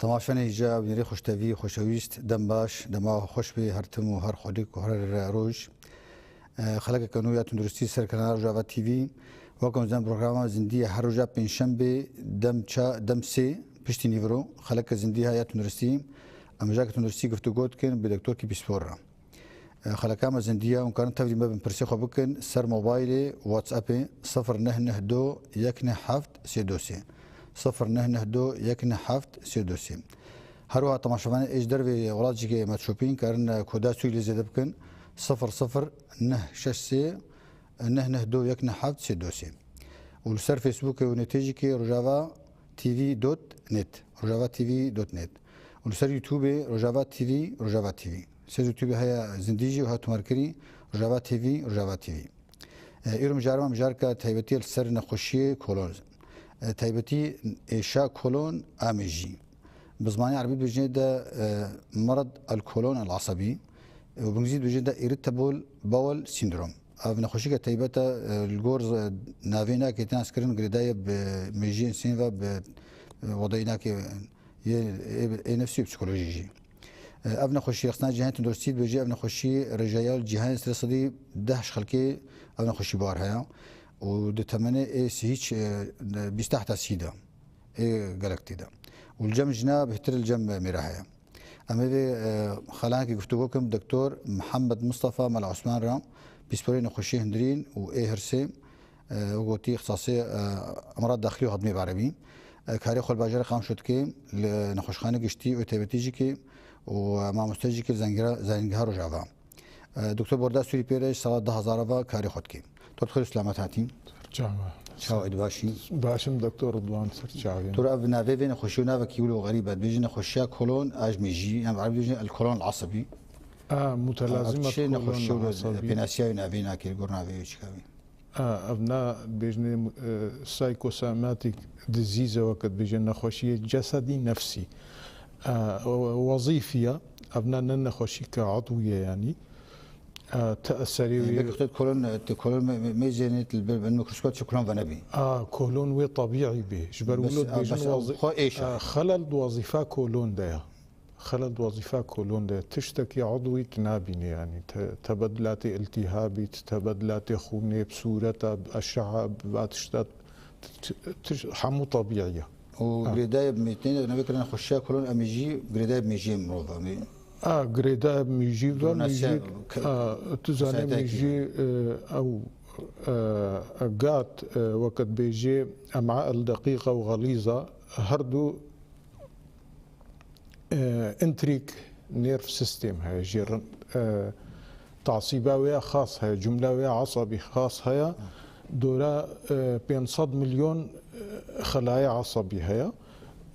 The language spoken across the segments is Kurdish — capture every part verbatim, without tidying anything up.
Temaşevanê hêja, bînerê xweştevî, xweşewîst, dem baş, dema xweş bê her tim û her xwedîk û her roj. Xelekeke nû ya tunduristî ser kanala Rojava T V. Wek em zanin programa zindî ye her roja pêncşembê dem ça-, dem sê piştî nîvro. Xeleke zindî heye ya tunduristî. Em ji tunduristî guftûgo dikin bi doktorkî pîspor re. Xeleka me zindî ye, hûn karin tevlî me bin, pirsê xwe bikin ser mobaylê, WhatsAppê sifir neh neh do yek neh heft sê do sê. Sifir neh neh do yek neh heft sê do sê. Her wiha temaşevanê ê ji dervê welat jî ke me dişopîn, karin koda Sûrî lê zêde bikin, sifir sifir neh şeş sê neh neh do yek neh heft sê do sê. Û li ser Facebookê û netê jî ke Rojava T V dot net, Rojava T V dot net. Û li ser YouTubeê Rojava T V, Rojava T V. Ser YouTubeê heye zindî jî û heye tomarkirî Rojava T V, Rojava T V. E, îro mijarê me mijareke taybetî ye li ser nexweşiyê kolon. E, taybetî êşa kolon a mêjî. Bi zimanê erebî dibêjinê de, e, merad el kolon el asabî. E, û bi îngilîzî dibêjinê de irritable bowel syndrome. Ev nexweşîke taybet e, e, li gor, e, navê nake tê naskirin, girêdayî bi mêjiyên sênve, bi, e, wedayî nake yê, ê, ê nefsî û psîkolojî jî. E, ev nexweşî rexistina cîhanê tunduristî dibêje, ev nexweşî rêjeya li cîhanê sirê sedî deh ji xelkê ev nexweşî bar heye û di temenê ê sihî ç-, e, bîst heta sî de ê gelek tê de. Û li cem jina bêhtir li cem mêra heye. Em ê vê, e, xelanekî guftûgo bikin bi Doktor Mihemed Mistefa Mela Osman re, pîsporê nexweşiyê hundirîn û ê hirsê, e, wek gotî ixtisasê, e, emrad daxilî û hedmê bi erebî. E, karê xwe li bajarê Qamişlo dike, li nexweşxane giştî û taybetî jî ke û, e, mamoste jî ke li Zengera-, Zanîngeha Rojava. E, Doktor Borda Sûrî pê re ji sala du hezar ve karê xwe dike. Tu bi xêr û selamet hatî. Çawa? Çawa, êdî baş î? Baş im, Doktor Ridwan, ser çavê. Tu re ev navê vê nexweşî û navekî wilo xerîb e. Dibêjin nexweşiya kolon a ji mêjî, yan bi erebî dibêjin el kolon el asabî. A, mutelazîma kolon el asabî. Ev çi nexweşî wilo, pênasiya wê navê nake, li gor navê wê çi gavê? A, ev na dibêjinê, e, psychosomatic disease e, weke dibêjin nexweşiyê cesedî nefsî. A, wezîfî ye. Ev na ne nexweşîke edwî ye yanî. E, te-, serê wî. Belkî tu kolon, tu kolon me, me, mêzênê, tu li ber, bin mikroskop çi kolon venebî. A, kolon wê tebîî bê. Ji ber wilo dibêjin wazî-, xwe êş e. A, xelel di wazîfa kolon de ye. Xelel di wazîfa kolon de ye. Tiştekî edwî tu nabînî yanî. Te-, tebedilatê îltîhabî, tebedilatê xûnê, bi sûreta, bi eşeha, bi va tişta, t-, t-, tiş-, hemû tebîî ye. Û girêdayê bi mêjiyê, navê kirine xweşiya kolon, em ê jî girêdayê bi mêjiyê mirov, em ê. A, girêdayê bi mêjî ve, mêjî, a, tu zanî mêjî, e, ew, e, gat, e, weke dibêjê em'a el deqîqa û xelîza, her du, e, intrîk nerve system heye, jê re, e, tasîba wê ya xas heye, cumla wê ya esabî xas heye, dora, e, pênc sed milyon, e, xelayê esabî heye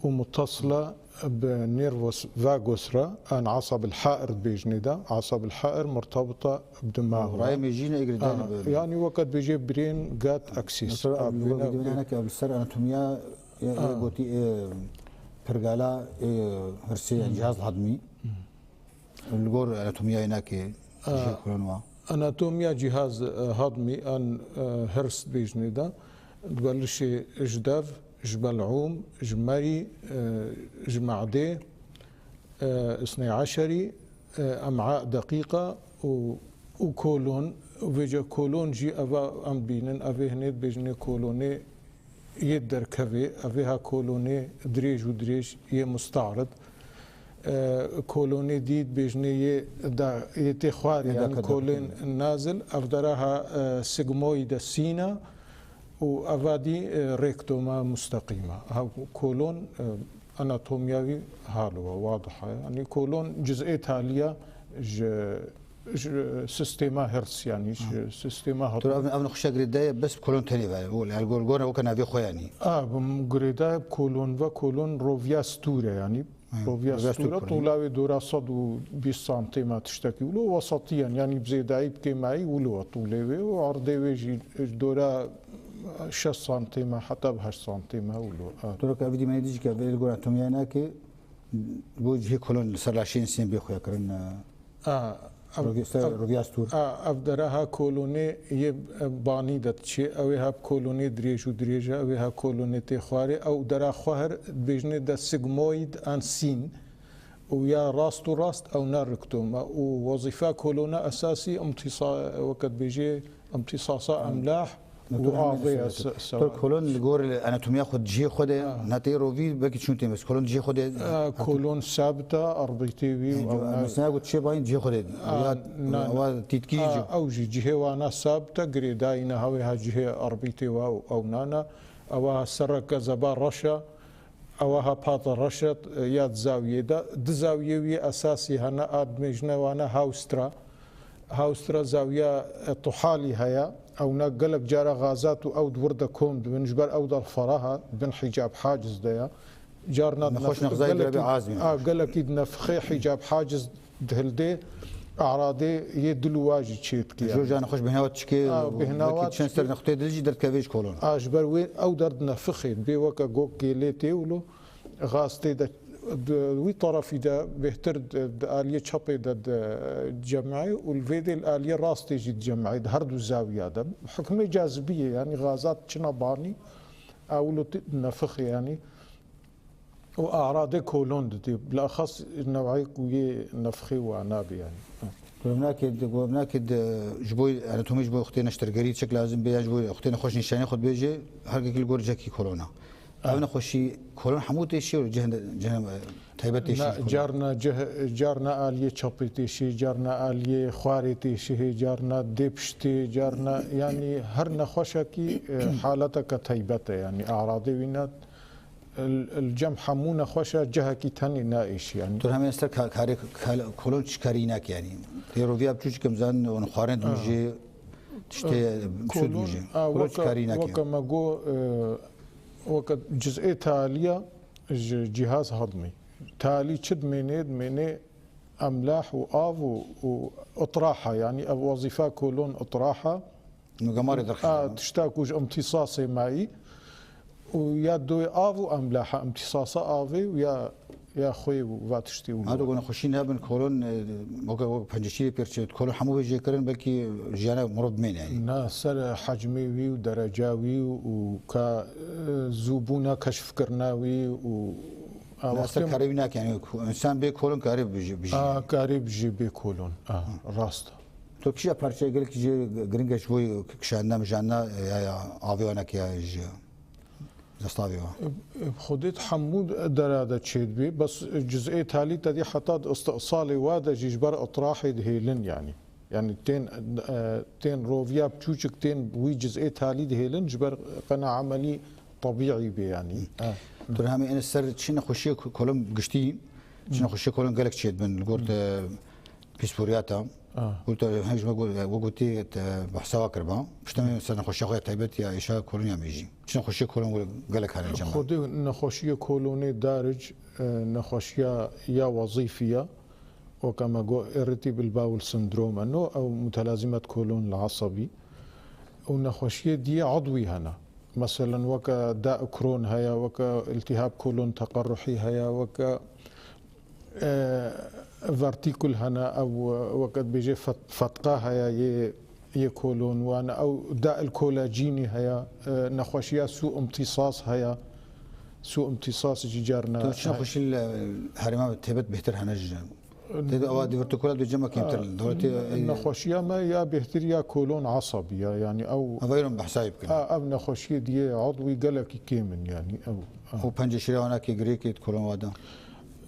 û mutasila bi nervus vagus re, an asab el ha'ir dibêjinê de, asab el ha'ir murtabita bi dimağ re. Rayê mêjî ne girdan. Ha, yanî weke dibêje brain gut axis. Mesela, a, ev, bina, ev, ev, ev, ev, ser anatomiya, e, e, gotî, e, pirgala, e, hirsê, yani cihaz hadmî. Li gor anatomiyayê nake, a, jê kuran wa. Anatomiya cihaz, e, hadmî an, e, hirs dibêjinê de, di belişê ji dev, ji bel'ûm, ji merî, e, ji me'dê, e, isnê eşerî, e, em'a deqîqa û, û kolon. Vêca kolon jî eva em bînin, evê hinê dibêjinê kolonê yê derkevê, evê ha kolonê dirêj û dirêj yê mustarid. E, kolonê dî dibêjinê yê da-, yê tê xwarê, yê yanî kolên nazil, ev dera ha, e, sigmoîde sîna û eva dî, e, rektoma musteqîma. Ha kolon, e, anatomiya wî halo, wadih e. Yanî kolon ciz'ê taliya ji ji sistêma hirs, yanî ji sistêma. Tu ev, ev nexweşiya girêdayê bes bi kolon tenê ve, yani, gor, gor, weke navê xwe, yanî. A, bi girêdayê bi kolon ve, kolon roviya stûr e, yanî. Hı, roviya stûr e, tûla wê dora sed û bîst santîm e, tiştekî wilo, wesetiyen, yanî bi zêdayî bi kêmayî wilo e tûlê wê û erdê wê jî dora şeş santîm e, heta bi heşt santîm e wilo. A. Tu reke ev dîmenê dijî ke vê li gor anatomiyayê nake, bo cihê kolon li ser laşê însanê bê xuya kirin, e, A, Ev, Rogê ser, ev, rogê astûr. A, ev dera ha kolonê yê, e, banî de diçê, ew ê ha bi kolonê dirêj û dirêj e, ew ê ha kolonê tê xwarê, ew dera xwe her dibêjinê de sigmoid an sîn û ya rast û rast ew ne riktom e û wezîfa kolona esasî imtîsa-, weke dibêjê imtîsasa emlah û avê ya se-, sewa. Kolon li gor anatomiya xwe cihê xwe de, ha, ne tê rovî, belkî çûn tê mes. Kolon cihê xwe de, ha, kolon sabit e, erbîtê wî û ew ne. Mesela got çê bayîn cihê xwe de. Ha, ya, ne, ne. Wa tîtkî jî. Ha, ew jî cihê wana sabit e, girêdayî ne, hewê ha cihê erbîtê wa û ew nana. Ewa ha sereke zeba reş e. Ewa ha pate reş e, ya di zawiyê de. Di zawiyê wî esasî hene, a dimêjine wana haustra. Haustra zawiya, e, tuhalî heye. Ewna gelek cara xazat û ew di wir de kom dibin. Ji ber ew dal feraha bin hicab haciz de ya. Carna di nexweş nefixê nexzayê gelekî, direbê azmî. A, gelekî di nefixê hicab haciz dihildê, eradê yê dil û wa jî çê dike. Jor yani. Ca nexweş bêhna we çikê, a, bêhna we wekî çend ser nextê dil jî derdikeve ji kolon. A, ji ber wê ew der di nefixê, bê weke gok gêlê tê wilo. Xaz tê de, di wî tarafî de bêhtir di, di aliyê çepê de dicemê û li vê dê li aliyê rastê jî dicemê, di her du zawiya de. Hukmê cazibiyê, yanî xazat çina banî, ewlo tê nefixê, yanî û aradê kolon didê. Bilaxas newayê ku yê nefixê wa nabê, yanî. Gomnakê di, gomnakê di, ji bo anatomî, ji bo xutê neştergerî çek lazim bê, ya ji bo xutê nexweş nîşanî xwe dibêje, her kekî li gor cihekî kolona. Ev nexweşî kolon hemû têşê û cih, cih, taybet têşê. Na, ji kolon. Carna cih, carna aliyê çapê têşê, carna aliyê xwarê têşê, carna dê piştê, carna, yanî her nexweşekî, e, haleteke taybet e, yanî aradê wî ne, li, li cem hemû nexweşa cihekî tenê naêşî, yanî. Tu hemê ser ka-, karê, ka-, kolon çi karî nake, yanî. Tê roviya biçûçik em zanin, û xwarên dimijê, tiştê, e, biçû dimijê. Kolon, a, kolon çi karî nake. Weke me got, e, Weke cizê taliya ji cihaz hedmî. Talî çi dimênê? Dimênê emlah û av û, û itraha, yanî ev wezîfa kolon itraha. Nûgemarê derxîne. A, tişta ku ji imtîsasê mayî û ya doyê av û emlaha, imtîsasa avê û ya ya xwê û va tiştî û. Hado ku nexweşî nebin kolon, e, weke, weke penceşîrê pêr çêt, kolon hemû bê jêkirin, belkî jiyana mirov bimêne, yanî. Na ser hecmê wî û dereca wî û ka, e, zûbûna keşfkirina wî û a. Na ser wextê karê wî nake, yanî ku însan bê kolon karê bijî, bijî. A, karê bijî bê kolon. A, rast. To kîja parçeyê gelek jê giring e ji bo kişandina, mijandina ya, ya avê wana ke ya ji Zestavê wa. Xwedê di hemû dera de çêdibê, bes cizê talî te dî heta di îstîsalê wa de jî ji ber itirahê dihêlin, yanî. Yanî tên, e, tên roviya biçûçik tên wî cizê talî dihêlin, ji ber qena emelî tebîî bê, yanî. Hı. Ha. Tu hemî ene ser çi nexweşiyê kolon giştî, çi nexweşiyê kolon gelek çêdibin, li gor te pîsporiyata. Ah. Û te hemî ji me got, we gotî te behsa wa kiriba. Piştemê ser nexweşiya xwe ya taybet ya êşa kolon ya mêjî. Çi nexweşiyê kolon gelek hene cem. Xwedê nexweşiyê kolonê daric, e, nexweşiya ya wezîfî ya. Weke me got irritable bowel syndrome no, ew mutelazîmet kolon li esebî. Û nexweşiyê diyê edwî hene. Meselen weke da Crohn heye, weke iltihab kolon teqerruhî heye, weke e, vertîkul hene, ew, e, weke dibêje fet-, fetqa heye yê, yê kolon wan, ew da il kolacînî heye, e, nexweşiya sû imtîsas heye. Sû imtîsas jî carna. Tu çi nexweşî li herêma taybet bêhtir hene ji? Tê de ewa divertikola dê cema kêmtir in. Dewletê, e, nexweşiya me ya bêhtir ya kolon esebî ya, yanî ew. Ev eyron behsa wî bikin. A, ev nexweşiyê diyê edwî gelekî kêm in, yanî ew. Û penceşîrê wana kê girêkê di kolon wa de.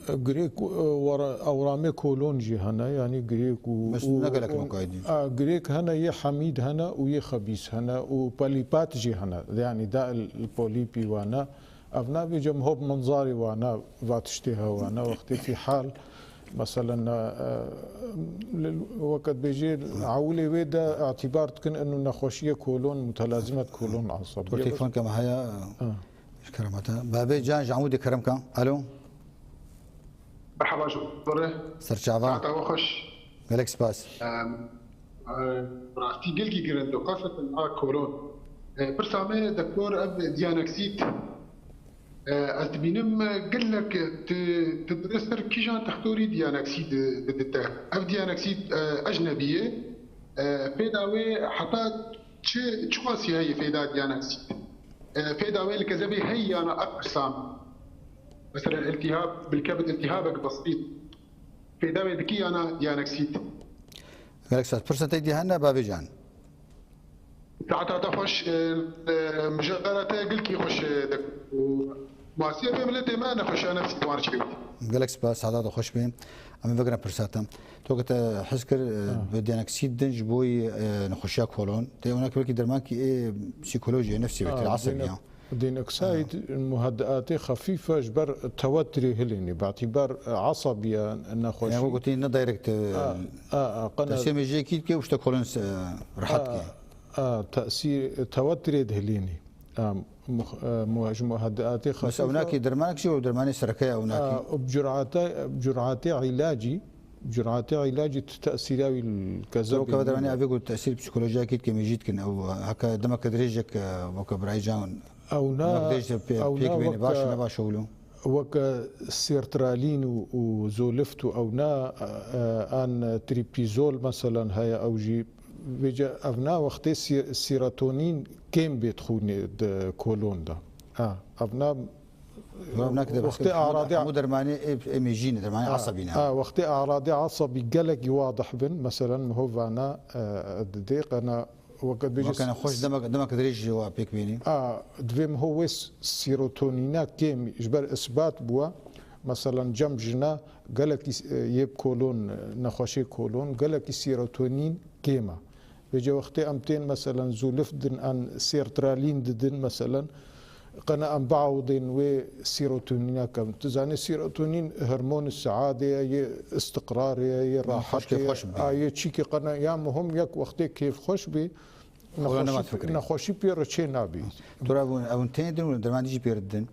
Girêk, e, wara-, ewramê kolon jî hene, yanî girêk û, bes û, ne gelek û, nokayî dî. A, girêk hene, yê hemîd hene û yê xebîs hene û polîpat jî hene. Yanî da li polîpî wane. Ev nabêje hop minzarî wane, va tiştê hewane. Wextê fî hal, meselen, e, li, weke dibêjê ewilê wê de îtîbar dikin inu nexweşiyê kolon, mutelazîmet kolon esebî. Telefon kema heye. Ha. Ji kerem te. Babê Can ji Amûdê kerem ke. Alo. Merhaba ji xwe re. Serçava. Saeta we xweş. Gelek spas. Em, e, rastî gelkî girin do qesetin a kolon. E, pirsa me doktor ev diyanoksit. E, ez dibînim, e, gelek tu, tu dibê ser kîjan textorî diyaneksit di, didite. Ev diyaneksit, e, ecnebî ye. E, fêda wê heta çi, çi qasî heye fêda diyaneksit? E, fêda wê li kezebê heye yana ev pirsan? Mesela iltihab, bilkebit iltihabek besît. Fêda wê dikî yana diyaneksit? Gelek spas. Pirsa te dî hene bavêcan? Saeta te xweş, e, e, mijara te gilkî xweş, e, de, û masiye vê miletê me nexweşiya nefsî wan çêbû. Gelek spas, saeta te xweş be. Em ê vegrin pirsa te. To ke te hez kir, e, Ha. bi diyaneksit din ji bo, e, nexweşiya kolon. Te wina ki belkî dermankî ê psîkolojî, nefsî be, Ha, esebî dîn-, ya. Dînoksayd muheddiatê xefîf e ji ber tewetirê hilênê, bi îtibar, e, esabiya nexweşî. Yani wekî ne direkt, e, A, a, a, qena tesîrê mêjiyekî dike û işte kolon, e, rehet A, ke. a, tesîr, tewetirê dihilênê. A, muh-, e, mu-, ji muheddiatê Bes xefîf e. ewnakî dermanek jî û dermanê sereke ye ewnakî. A, û bi curatê, bi curatê îlacî, bi curatê îlacî tu tesîra wî li kezebê Ew ke dermanê nîne. Evê ku tesîr psîkolojiyekî dike mêjî dikin. Ew heke demeke dirêjek, e, weke birayê can Ew na, Navdêj de pê-, ew na pêk bêne, baş e, weke, nebaş e wilo? Weke sertralin û, û zolift û ew na, e, an tripizol, meselan, heye ew jî. Vêce ev na wextê si-, serotonin kêm bê di xûnê, di kolon de. Ha, ev na Ev na ki de wextê behs kir, hemû, aradê hemû dermanê ê, ê mêjî ne, dermanê Ha, esebî ne. ha, wextê aradê esebî gelekî wadih bin, meselan, miho vana, e, didê qena Weke dibêje Weke nexweş s-, demek, demek dirêj ji wa pêk bînî. A, divê min ho wê s-, serotonîna kêm ji ber isbat bûwa. Meselan, cem jina gelekî s-, e, yê bi kolon, e, nexweşê kolon, gelekî serotonîn kêm e. Vêce wextê em tên, meselan, zûlif din, an sertralîn didin, meselan, Qena em biawidên wê serotonîna kevin. Tu zanî serotonîn hormonê seadê ye, yê istiqrarê ye, yê Xweş rahetê kê ye, xweş bibî. a yê çîkê qena ya muhim yek wextê kêfxweş bî, Xwe nema nexweşî, fikirî. nexweşî pê re çê nabî. Tu ra ew, ew tên din û derman dî jî pê re didin?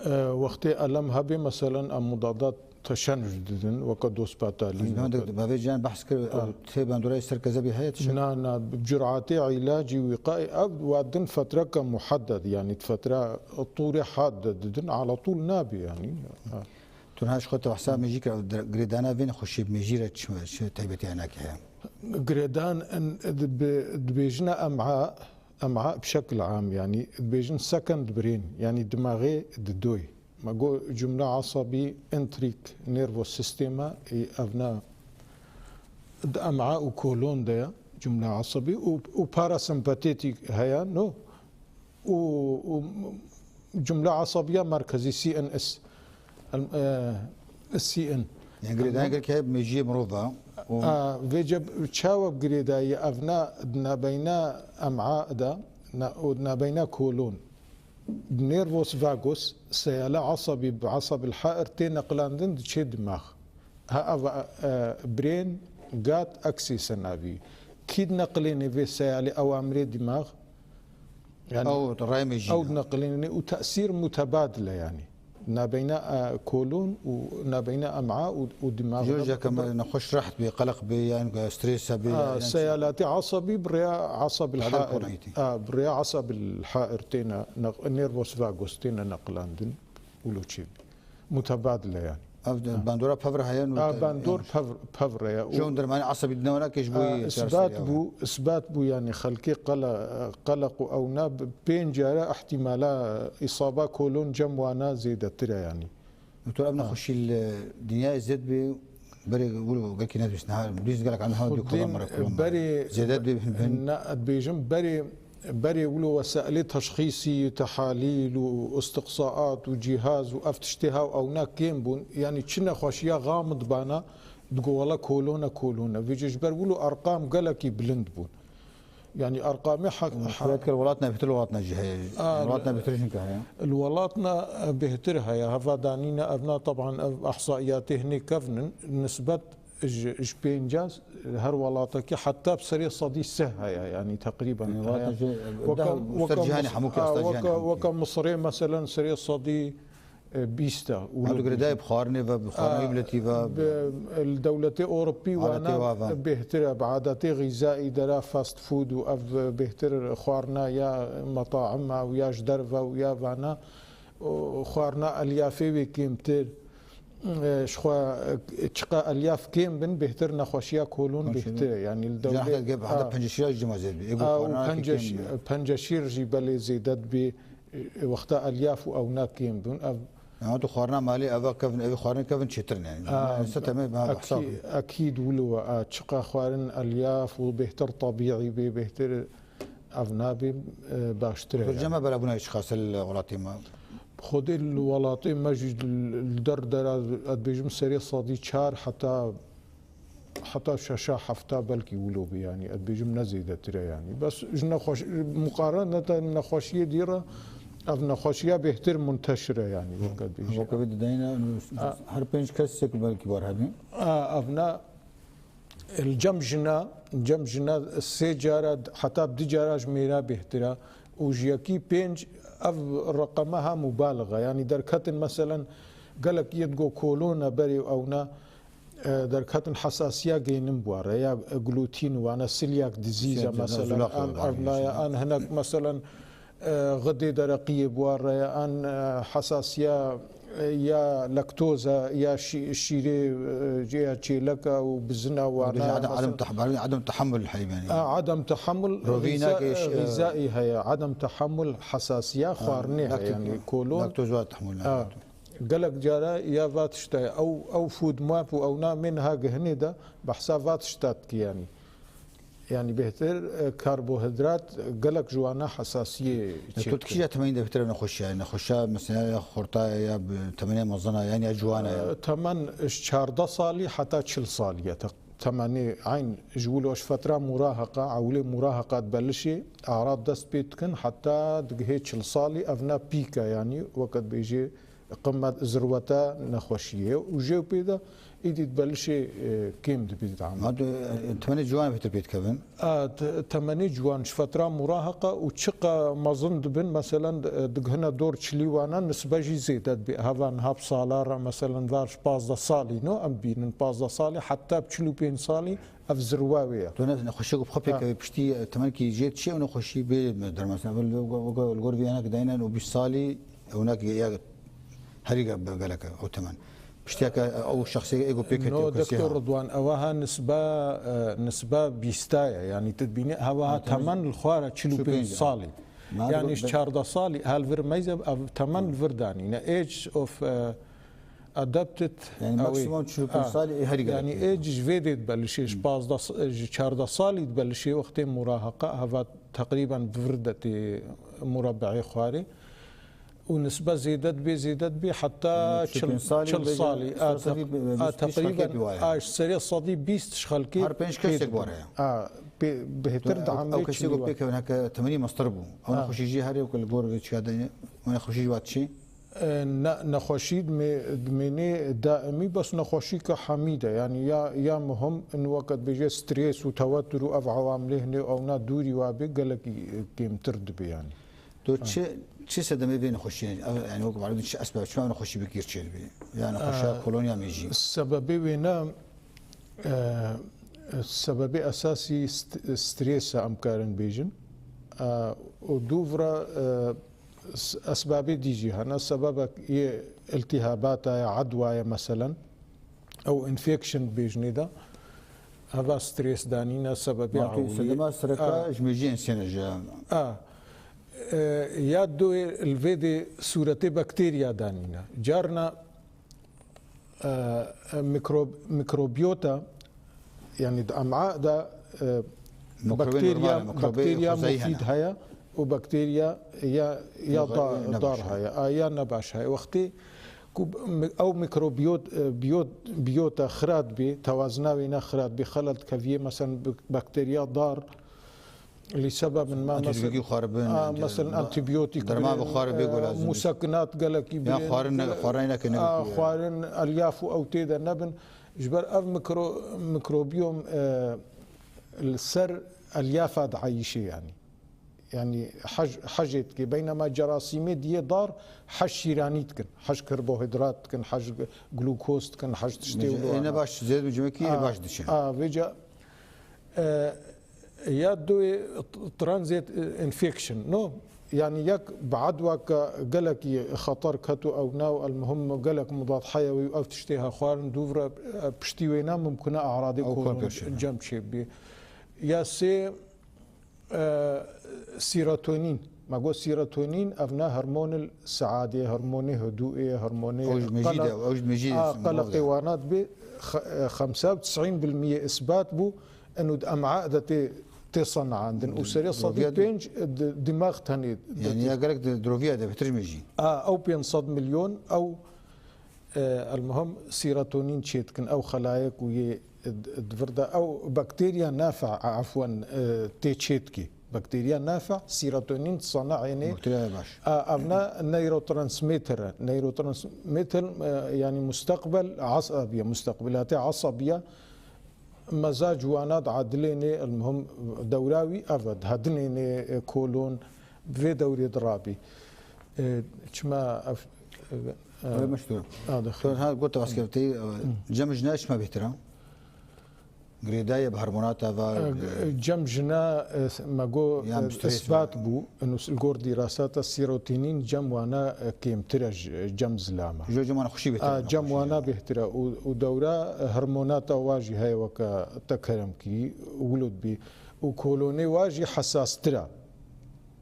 E, wextê elem hebê, meselen, em mudadat teşennuc didin, weke dospatalîn, Ez weke dibê can behs kir, Ha. ew tê bandorayê ser kezebê heye tişt? Na, na, bi curatê îlacî wîqayê, ev wa din fetreke muhedded, yanî fetre tûrê hadde didin, ala tûl nabî, yanî. Ha. Tu niha ji xwe te behsa mêjî kir, ev dir-, girêdana vê nexweşiyê bi mêjî re çi, çi taybetiyanekê heye? Girêdan in, dibi-, dibêjine em'a, em'a bi şekil am, yanî dibêjin second brain, yanî dimaxê didoy. Me got cumle esabî, entrik nervous systema, ê evna di em'a û kolon de ye, cumle esabî û, û parasempatetik heye, no? Û, û cumle esabiya merkezî C N S. El-, e, C N. Yani girêdayî Tamam. girke hep mejiyê mirov e. Û A, vêce çawa girêdayî evna di nabeyna em'a de, na-, û di nabeyna kolon. Nervus vagus, seyala esabî bi esabil hair tê neqlandin diçê dimax. Ha ev, e, brain gut axis navî. Kî dineqlênê vê seyalê ewamirê dimax? Yani Ew rayê mejî ew ne. dineqlênê û tesîr mutebadil e yani. Nabeyna, e, kolon û nabeyna em'a û, û dimax Jor de jeke me nexweş reht bê, qeleq bê, yani strês hebê, Ha, yani seyalatê esabî bi rêya esabil Badem hair. konayîtî. Ha, bi rêya esabil hair têne, ne-, nervus vagus têne neqlandin û loçê bî. Mutebadil e yani. Ev de Ha. bandora pevre heye nû Ha, te-, bandor yani. pev-, pevre ye. Û Ji hûn dermanê esabî dine wina ke ji bo Ha, yê isbat çareserî bû, isbat bû yani xelkê qele-, qeleq û ewna bi pênc care ihtimala îsaba kolon cem wana zêdetir e yani. Doktor, ev Ha. nexweşî li dinyayê zêd bê, berê wilo gelkî nedibîst, niha dibîst gelek em niha Xwedî kolon mare, kolon mare. berê Zêde dibê hin hin. na, dibêjim berê, berê wilo wesailê teşxîsî, tehalîl û istiqsaat û cîhaz û ev tiştê haw ewna kêm bûn. Yani çi nexweşiya xamid bana, digo wela kolone, kolone. Vêce ji ber wilo erqam gelekî bilind bûn. Yani erqamê haq-, Şikayet kir welatna bêhtir li welatna jî heye. A, Welatna bêhtir jî heye. Li welatna bêhtir heye. Heva danîne evna, taban ev ihsaiyatê hinê kevnin. Nisbet ji, ji pênca her welatekî heta bi serê sedî sih heye. Yani teqrîben Yani heye. welatna jî, Weke, daha weke ser cîhanê Mis-, hemû a, kiyas da weke, cîhanê hemû. weke Misirê meselen serê sedî e, bîst e. Û Hemû li girêdayê bi xwarinê ve, bi xwarina wî miletî ve, bi, e, li dewletê Ewropî wana Adetê wa ve. bêhtir e, bi adetê xîzaî dera fast food û ev bêhtir xwarina ya metaima û ya ji derve û ya vana. û xwarina elyafê wê kêmtir. E, ji xwe, e, çiqa elyaf kêm bin, bêhtir nexweşiya kolon bêhtir e. Yanî li dewlê, heta, heta ha. Penceşîra jî cima zêde. Ê, û xwarina penceş-, kêm bin. Penceşîr jî belê zêde dibê, e, wexta elyaf û ewna kêm bin. Ev Yani tu xwarina malê eva kevin, evî xwarin kevin çêtir ne. Ha, yani, sete me ha, akî-, hesab. Ekîd wilo, a, çiqa xwarin elyaf û bêhtir tebîî bê, bêhtir ev nabê, e, baştir e. Tu yani. Cem me berabûna çiqas li welatê me? Xwedê li welatê me jî li, li der dera, ez dibêjim serê sedî çar heta, heta şeşa hefta belkî wilo bî yani. Ez dibêjim ne zêdetir e yani. Bes ji nexweş-, muqarenete nexweşiyê dî re ev nexweşiya bêhtir munteşir e yani. Weke dibêjî. Weke vê didayîne, a, her pênc kesek belkî bar hebî. A, ev ne Li cem jina, cem jina sê cara, heta bi du cara ji mêra bêhtir e. Û ji yekî pênc ev reqeme ha mubalixe. Yanî derketin meselen gelek yê digo kolon e berê ewna, e, derketin hesasiya gênim bi wan re ya glutîn wane, celiac disease e meselen, an ewna ya, an hinek meselen e, xidê dereqiyê bi wan re ye, an, e, hesasiya, e, ya laktoza, ya şî-, şîrê, e, cê ya çêleka û bizina wana, adem, adem mesela, tah-, adem tehemul heyb yani. A, adem tehemul. Rovîna gîza-, geş, e, gîzaî heye, adem tehemul hesasiya xwarinê heye, laktik-, yani kolon. Laktoz wa tehemul. A, gelek cara ya va tişta ye. Ew, ew food map û ew namên ha gihinê de behsa va tişta dike yani. Yani bêhtir, e, karbohîdrat gelek ji wana hesasiyê çêdikin. Ya tu dikî ya temenî de bêhtir nexweşiya, nexweşiya mesela ya xorta ya bi temenê mezin e, yani ya ciwan e ya? E, temen ji çardeh salî heta çil salî ye. Te-, temenê eyn ji wilo ji fetra muraheqa, ewlê muraheqa dibelişê, arad dest pê dikin, heta digihê çil salî, ev ne pîk e yani, weke dibêjê, qimet zirweta nexweşiyê û jê pê de êdî dibelişê, e, kêm dibî dama. Ma tu, e, temenê ciwan bêhtir pê dikevin? A, te-, temenê ciwan ji fetra muraheqa û çiqa mezin dibin, meselen, e, digihine dor çilî wana nisbe jî zêde dibê. Heva niha bi sala re, meselen, var ji pazdeh salî no, em bînin pazdeh salî, heta bi çil û pênc salî ev zirwa wê ye. Tu ne, nexweşiyek bi xwe pêkevê piştî, e, temenkî jê diçê û nexweşî bê derman. Mesela, li gor, li gor vê yanek daynen û bîst salî, û nek ya Herî ge-, be-, gelek e ew temen. Piştiyeke ew şexsê êgo pê ketiye. No, kesê Doktor ha. Ridwan, ewa ha nisba, e, nisba bîsta ye. Yanî tu dibînî, hewa ha, ha, temen, temen li xwara çil û pênc, çil û pênc salî. Ma yanî ji çardeh salî, hal vir meyze, ev temen li vir danîne. Age of, e, adapted. Yani ew ê maksimum çil û pênc, ha, salî ê herî gelek. Yani age ji vê dê dibelişê, ji pazdeh s-, ji çardeh salî dibelişê wextê muraheqa, heva teqrîben bi vir de tê murabbeê xwarê. Û nisbe zêde dibê, zêde dibê heta çil, çil salî, çil salî. A, teqrîben, a, ji serê sedî bîst ji xelkê. Her pênc kesek were ya. A, bê-, bêhtir dihamê ew kesê çilî ku were. Pêkevin heke temenî mestir bû. Ew nexweşî jî herê ku li gor vê çiya de, ew nexweşî jî wa diçê. E, ne-, nexweşî dimê-, dimênê daimî, bes nexweşî ke hemî de. Yanî ya, ya muhim in weke dibêje stres û tewetur û ev ewamlê hinê ewna dûrî wa bê gelekî, e, kêmtir dibe yanî. Tu çi, çi sedemê vê nexweşiyê? Ev, yani, wek malûm çi esbab, çima nexweşî bi kîr çêdibî? Ya nexweşa, e, kolonya mejî. Sebebê wê ne, e, sebebê esasî st-, strês e, em karin bêjin. E, û dûv re, e, s-, esbabê dî jî hene. Sebebek yê iltîhabata ye, edwa ye meselen. Ew infection dibêjinê de. Eva strês danîne sebebê ewlî. Sedema sereka ji mejiyên sêne ji. A, e, ya doyê li vê dê sûretê bakterya danîne. Carna, e, e, mikro-, mikrobiyota, yani di em'a de, e, mikrobê bakterya, normal e, mikrobê bakterya xwezayî mufîd hene. Heye û bakterya ya, ya da-, dar heye, a, ya nebaş heye. Wextê ku mi-, ew mikrobiyot-, e, biyot-, biyota xira dibê, tewazina wê ne xira dibê, xelel dikeviyê, meselen, bi-, bakterya dar, lî sebebin ma, antibiyotîk xwaribin, a, meselen, antibiyotîk derman bi xwaribê, e, go lazim, musekinat gelekî, ya birin, xwarin ne, e, xwarin neke, ne, a, xwarin, elyaf û ew tê de nebin. Ji ber ev mikro-, mikrobiyom, e, li ser elyafa diayîşê, yanî. Yani hej, hejê dike. Beynema cerasîmê diyê dar hej şîranî dikin. Hej karbohîdrat dikin, hej glukoz dikin, hej tiştê wilo. Ê, ne baş, zêd û cimekî ê baş diçin. A, vêca, e, ya doyê t-, transit, e, infection, no? Yani yek bi edweke gelekî xeter ket û ew nav, elmuhim gelek mudat heyewî û ev tiştê hexwarin dûv re, e, piştî wêna mimkun e e'radê Ew kolon pêşî ne. Cem çêbî. Ya sê, e, serotonin. Me got serotonin, ev ne hormonil saadê, hormonê hudûê, hormonê Ew ji mejî qelq-, de, ew ji mejî de a, qeleqê wana dibê, xe-, e, xemsa û tisîn bil miyê isbat bû, eno di em'a de tê, tê senaandin. Û serê sedî pênc di, dimax tenê. Yani ya gerek di, di roviya de bêtir ji mejî. A, ew pênc sed milyon, ew E, elmuhim serotonin çê dikin, ew xelayek û yê d-, di vir de, ew bakteriya nafe, efwen, e, tê çê dikî. Bakteriya nafe serotonin sana ênê. Bakteriya baş. A, ev ne neurotransmitter e. Neurotransmitter, e, yani mustaqbel asabiye, mustaqbilatê asabiye, mezac wana diadilênê, elmuhim dewra wî ev e, dihedinênê, e, kolon, vê dewrê dirabî. E, çima ev, e, Ew meşhur. A, dixê. Her got baskirtî, e, cem jina çima bêhtir e? Girêdayê bi hormonata va, E, e, cem jina, e, me got, ya e, bi strês isbat ve. Bû, eno s-, li gor dîrasata serotonin cem wana, e, kêmtir e ji cem zilama. Jo cem wana xweşî bêhtir A, e, cem xweşî wana ya. Bêhtir e. Û, û dewra, e, hormonata wa jî heye weke te kerem kirî, wilo dibî. Û kolonê wa jî hesastir e.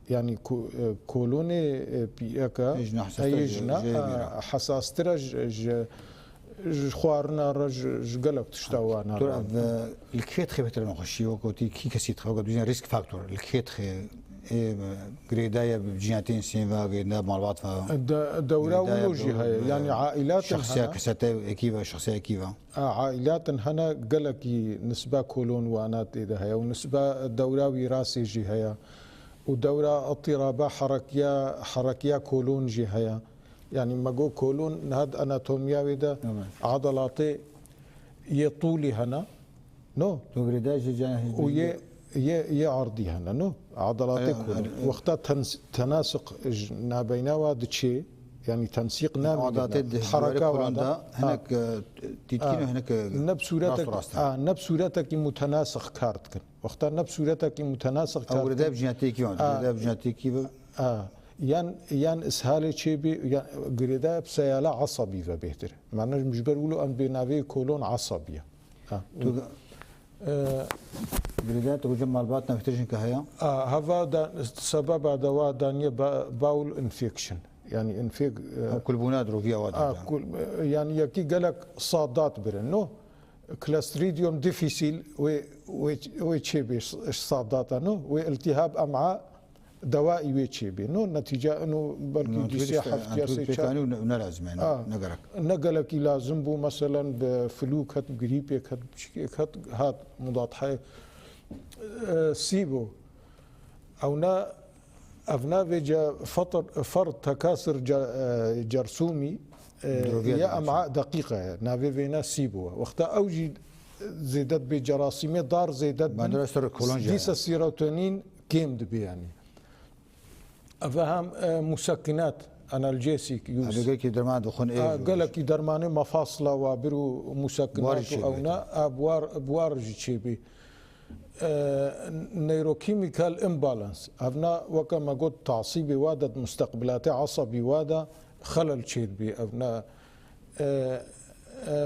Yani ku-, e, kolonê, e, piyeka, Ê jina hesastir e, yê ji, jina, ji yê a, mîra. Hesastir e ji, ji, ji xwarina re, ji, ji gelek tişta wana Tu re. Ev, e, li kê dixê bêtir nexweşî, wek gotî, kî kesî dixê, wek dibêjin risk factor, li kê dixê, ê, e, girêdayê bi ciyatên sênva, girêdayê malbat va, De-, dewra girêdayê wilo jî bi, heye. Bi Yani ailatin şexsiya hene. Kesete ekî ve, şexsiya ekî ve. A, ailatin hene gelekî nisba kolon wana tê de heye û nisba dewra wîrasê jî heye. Û dewra itîraba herekiya, herekiya kolon jî heye. Yani me got kolon niha di anatomiya wê de Evet. Edelatê yê tûlî hene. No? Tu girêdayê jî can Û yê, yê, yê erdî hene, no? Edelatê Aya, kolon. Aya. Wexta tens-, tenasiq ji nabeyna wa diçê, yani tensîq namîne. Edelatê di Hareka kolon wada. Da Ha. Hinek, e, tîtkîn Ha. û hinek, e, Ne bi sûretek, rast rast. Ha, ne bi sûretekî mutenasiq kar dikin. Wexta ne bi sûretekî mutenasiq kar Ew girêdayê dikin. Bi ciyatêkî wan, Ha. Girêdayê bi ciyatêkî ve. Ha. Yan, yan ishalê çê bê, ya, girêdayê bi seyala esabî ve bêhtir. Mane ji ber wilo em bê navê kolon esabî ye. Ha. Tu E, Girêdayê tu cem malbat neftirîn ke heye? A, heva da, sebeba de wa daniye ba-, bowel infection. Yani infek-, e, Ha, kulbûna di roviya wa a, de. Kul-, e, yani yekî gelek sadat birin, no? Clostridium difficile wê, wê, wê çê bê s-, sadata, no? Wê iltihab em'a dewa wê çê bê. No, netîca ino belkî Antibiyotîk dîsê işte, heftiya antibiyotîk sê çar. Pêkanî û ne, ne lazim yani, Ha. Ne gerek. Ne gelekî lazim bû, meselen bi flû ket, bi grîpê ket, bi çikê ket, hat mudat heye. E, sî bû. Ewna, evna vê ce fetir, fer tekasir ce-, e, cersûmî, e, Di roviya ye de em'a deqîqe ye. Navê vêne sî bû. Wexta ew jî zêde dibê cerasîmê dar zêde dibin. Bandora ser kolon jî Dîsa heye. Serotonin kêm dibê yani. Ev hem, e, musekkinat, analgesic use. Ev gelekî derman dixwin ê A, gelekî dermanê mefasla wa bir û musekkinat Buhar jî û çêbî. Ewna, a, buhar, buhar jî çêbî. E, neurochemical imbalance. Evna weke me got tasîbê wa de, mustaqbilatê esabî wa de xelel çêdibî. Evna E, e,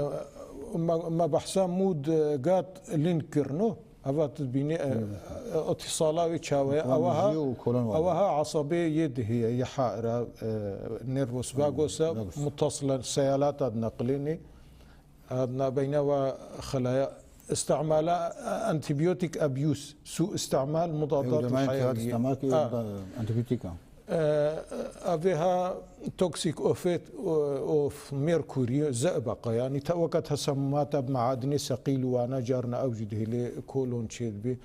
me, me behsa mood, e, gut link kirino. Eva tu dibînî, e, e, îtîsala wê çawe ye. Ewa ha, Wan jî û kolon wan. Ewa ha esabê yê dihê ye, yê haira, e, nervous vagus e, nervous. Mutasila seyalata dineqilênê. E, nabeyna wa xelaya. Îstimala, e, antibiotic abuse, su îstimal mudadat Ew demek ya hayewiyê. Îstimal ki Ha. Antibiotika. E, ev ê ha toxic of, of mercury, ze'beqe, yanî te weke tesemumata bi meadinê seqîl û wana carna ew jî dihêlê kolon çêdibê.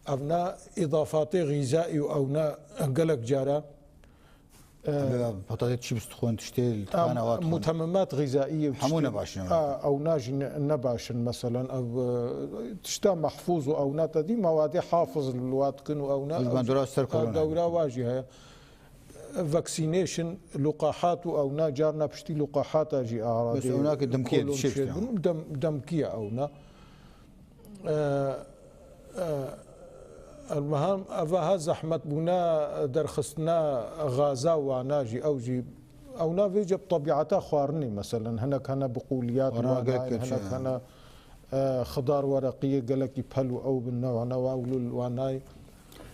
Evna îdafatê xîzaî û ewna gelek cara, e, Ev patates, chips dixwin, tiştê li a, tifana wa dixwin. Mutemmimat xîzaî û Hemû tiştê, nebaş in. A, ewna jî ne, nebaş in. Meselen, ev, e, tişta mehfûz û ewna te dî, mewadê hafiz li wa dikin û ewna, Ji bandora ser a, kolona. Dewra wa jî heye. Vaccination, luqahat û ewna carna piştî luqahata jî aradê Bes ewna ki demkî ye, kolon dişê çêdibin. Dem-, demkî ye ewna. E, e, Elmeham, eva ha zehmet bûna derxistina gaza wana jî, ew jî, ewna vêce bi tebiata xwarinê, meselen, hinek hene bi qûliyat Xwarin gelek wanayên, kötü hinek ya. hene, e, xidar wereqiyê gelekî pel û ew bin new'e newa û lul wanayê.